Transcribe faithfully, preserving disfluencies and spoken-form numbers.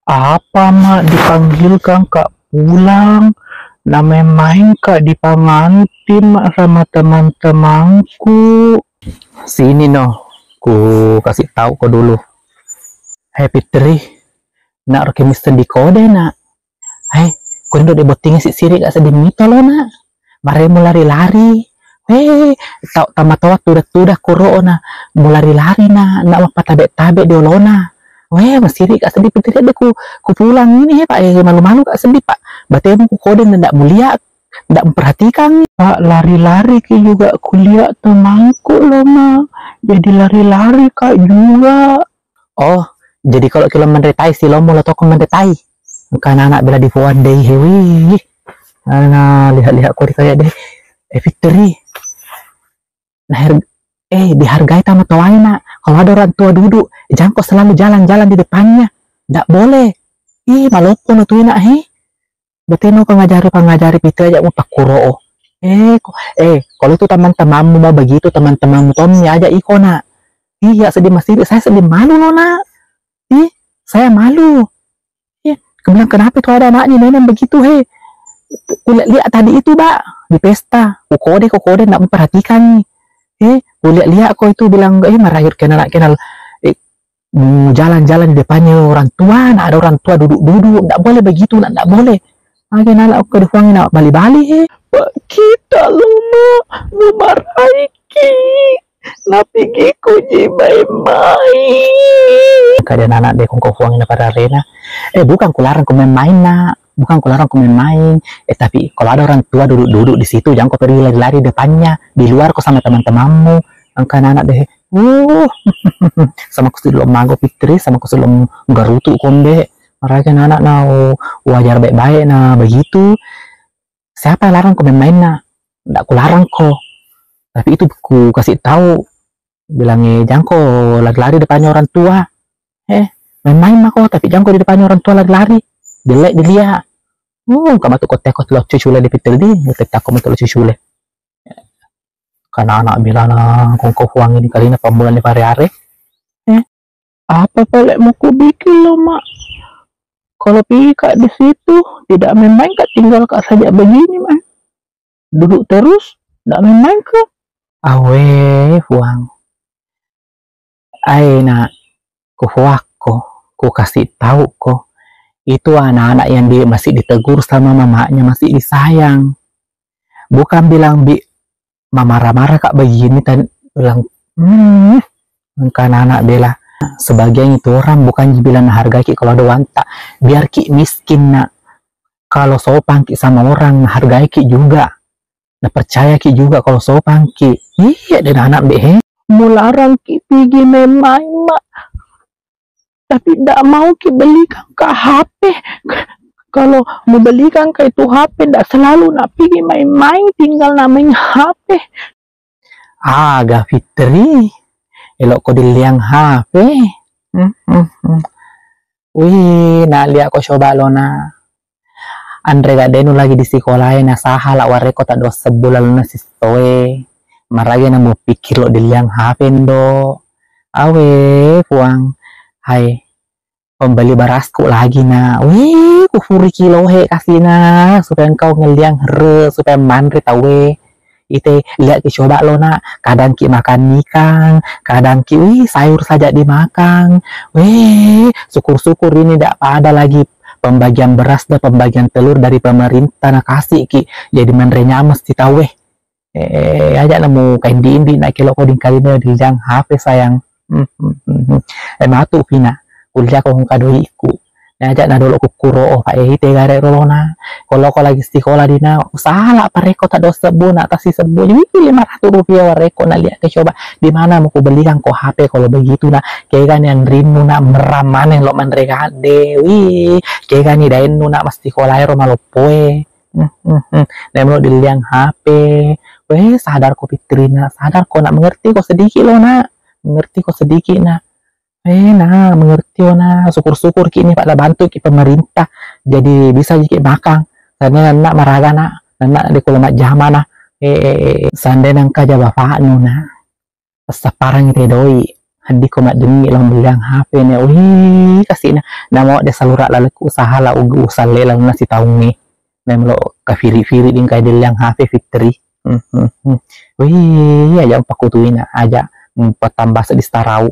Apa, Mak, dipanggilkan Kak pulang? Namain-main Kak dipangantin, Mak, sama teman-temanku. Sini no, ku kasih tahu ko dulu. Hai Fitri, nak roke misseng di kode, nak. Hai, kode ndo de bottinga si siri Kak seddi mito lo, nak. Mare mulari-lari. Weh, tau tamatoa tuda-tuda kuro na mulari-lari na, na mappatabe-tabe di olona. Weh, masiri Kak seddi Fitri de ku, ku pulang ini he, Pak. Eh, malu-malu Kak seddi, Pak. Batemu ku kode ndak mulia, ndak memperhatikan. Pak, lari-lari ki juga kuliah temanku lo, Ma. Jadi lari-lari Kak juga. Oh, jadi kalau kilo menretai si lomo lo toko menretai. Engka anak bela di puan dei hewi. Nah, lihat-lihat kau kayak deh. Eh, Fitri. Nah, her- eh, dihargai tama toai, nak. Kalau ada orang tua duduk, jangan kau selalu jalan-jalan di depannya. Ndak boleh. Ih, maloppo no tu, nak, he. Berarti no pengajari-pengajari Fitri aja mau pakkuro. Eh, ko- eh, kalau itu teman-temanmu mau begitu, teman-temanmu Tommy aja iko, nak. Iya, sedih masih, saya sedih malu loh, nak. Ih, saya malu. Ih, aku bilang, "Kenapa itu ada anaknya nenek begitu, he?" Kulihat-lihat tadi itu, Pak, di pesta. Ku kode, ku kode, ndak memperhatikan nih. Eh, kulihat-lihat kok itu bilang, "Eh, marayu kenal, kenal." Eh, mau jalan-jalan di depannya orang tua, nah, ada orang tua duduk-duduk, ndak boleh begitu, nak, ndak boleh. Magi nala aku kedukuang nak bali-bali, he. Pak, kita lo, Mak, memaraiki. Napigiko je main-main. Kada anak de kongko puang na pararena. Eh, bukan kularang ko main-main, nak. Bukan kularang ko main-main. Eh, tapi kalau ada orang tua duduk-duduk di situ, jangan kau pergi lari-lari depannya. Di luar kau sama teman-temanmu. Engka anak deh. Uh, sama ku silo mago Fitri, sama ku silo garutu kombe. Maraga anak na, oh, wajar baik-baik na begitu. Siapa yang larang ko main-main, nak? Ndak ku larang ko. Tapi itu ku kasih tahu, bilangnya, "Jangan ko lari-lari depannya orang tua." Eh, main-main mako, tapi jangan ko di depannya orang tua lari-lari. Jelek dilihat. Uh, kamu tuh kotek ko lo cucule di Fitri di, kotek ko lo cucule. Karena anak bilana kongko puang ini kali ini pambulan di pare-are. Eh, apa pale mau ku bikin lo, Mak? Kalau pergi Kak di situ, tidak main-main Kak, tinggal Kak saja begini, Mak. Duduk terus, tidak main-main Kak. Awe, puang. Ai, nak, ku puakko, ku kasih tahu ko. Itu anak-anak yang di, masih ditegur sama mamanya, masih disayang. Bukan bilang bi, mamarah-marah Kak begini, tan bilang, hmm, engka anak bela. Sebagian itu orang bukan bilang hargai ki kalau ada wanta, biar ki miskin, nak. Kalau sopan ki sama orang, hargai ki juga. Nah, percaya ki juga kalau sopan ki. Iya deh anak be, he. Mularang ki pigi main-main, Mak. Tapi ndak mau ki belikan Kak H P. Kalau mau belikan Kak itu H P, ndak selalu nak pigi main-main, tinggal nak main H P. Aga Fitri, elok ko dilliang H P. Hmm, hmm, hmm. Wih, nak liak ko coba lona. Anre gaddenu lagi di sikolae, nasaha la warekko taddoa sebbu lalona sistoe. Maragi na mupikkir lo dilliang H P ndo. Awe, Puang. Hai, pembeli berasku lagi, nak. Wih, kufuri kilohe kasina, supaya engkau ngelliang here, supaya manre tauwe. Ite, lihat ki coba lo, nak. Kadang ki makan ikang, kadang ki, wih, sayur saja dimakan. Weh, syukur-syukur ini ndak pada lagi pembagian beras dan pembagian telur dari pemerintah nakasih ki. Jadi manre nyames ti tauwe. Eh, aja nemu kaindi-indi nak kelo koding kalina dilliang H P sayang. Hmm, hmm, hmm, hmm. Eh, matu pina. Kuliah ko engka doiku. Naja na dolo kukkuro, oh, Pak, eh, ite gare rolona. Kalau ko lagi sikola dina, usala pareko taddoa sebbu, nak tasi sebbu. Wih, lima ratus rupiah wareko, nak lihat ke coba. Di mana mau kubelikan ko H P kalau begitu, nak? Kega ni anrinnu, nak, meram maneng lo manre gade. Wih, kega ni daennu, nak, mesti ko laero maloppoe. Hmm, hmm, hmm. Nah, mau dilliang H P. Weh, sadar ko Fitri, nak, sadar ko, nak, mengerti ko sedikit lo, nak. Mengerti ko sedikit, nak. Eh, nah, mengerti, oh, nah. Syukur-syukur ki ini, Pak, bantu ki pemerintah. Jadi bisa ki makan. Karena anak maraga, nak. Anak di kulo majjama, nah. Eh, eh, eh, eh. Seandainya engka ja bapaknu, nak. Sapparang te doi. Eddi ko maddengi lao melliang H P ne, wih, kasina. Namo de salura lalekku usaha la ugu usalle lalu nasi taungi. Nai melo kafiri-firi dingkai delliang H P Fitri. Hmm, hmm, hmm. Wih, aja pakutuina, aja, hmm, patambah seddi starau.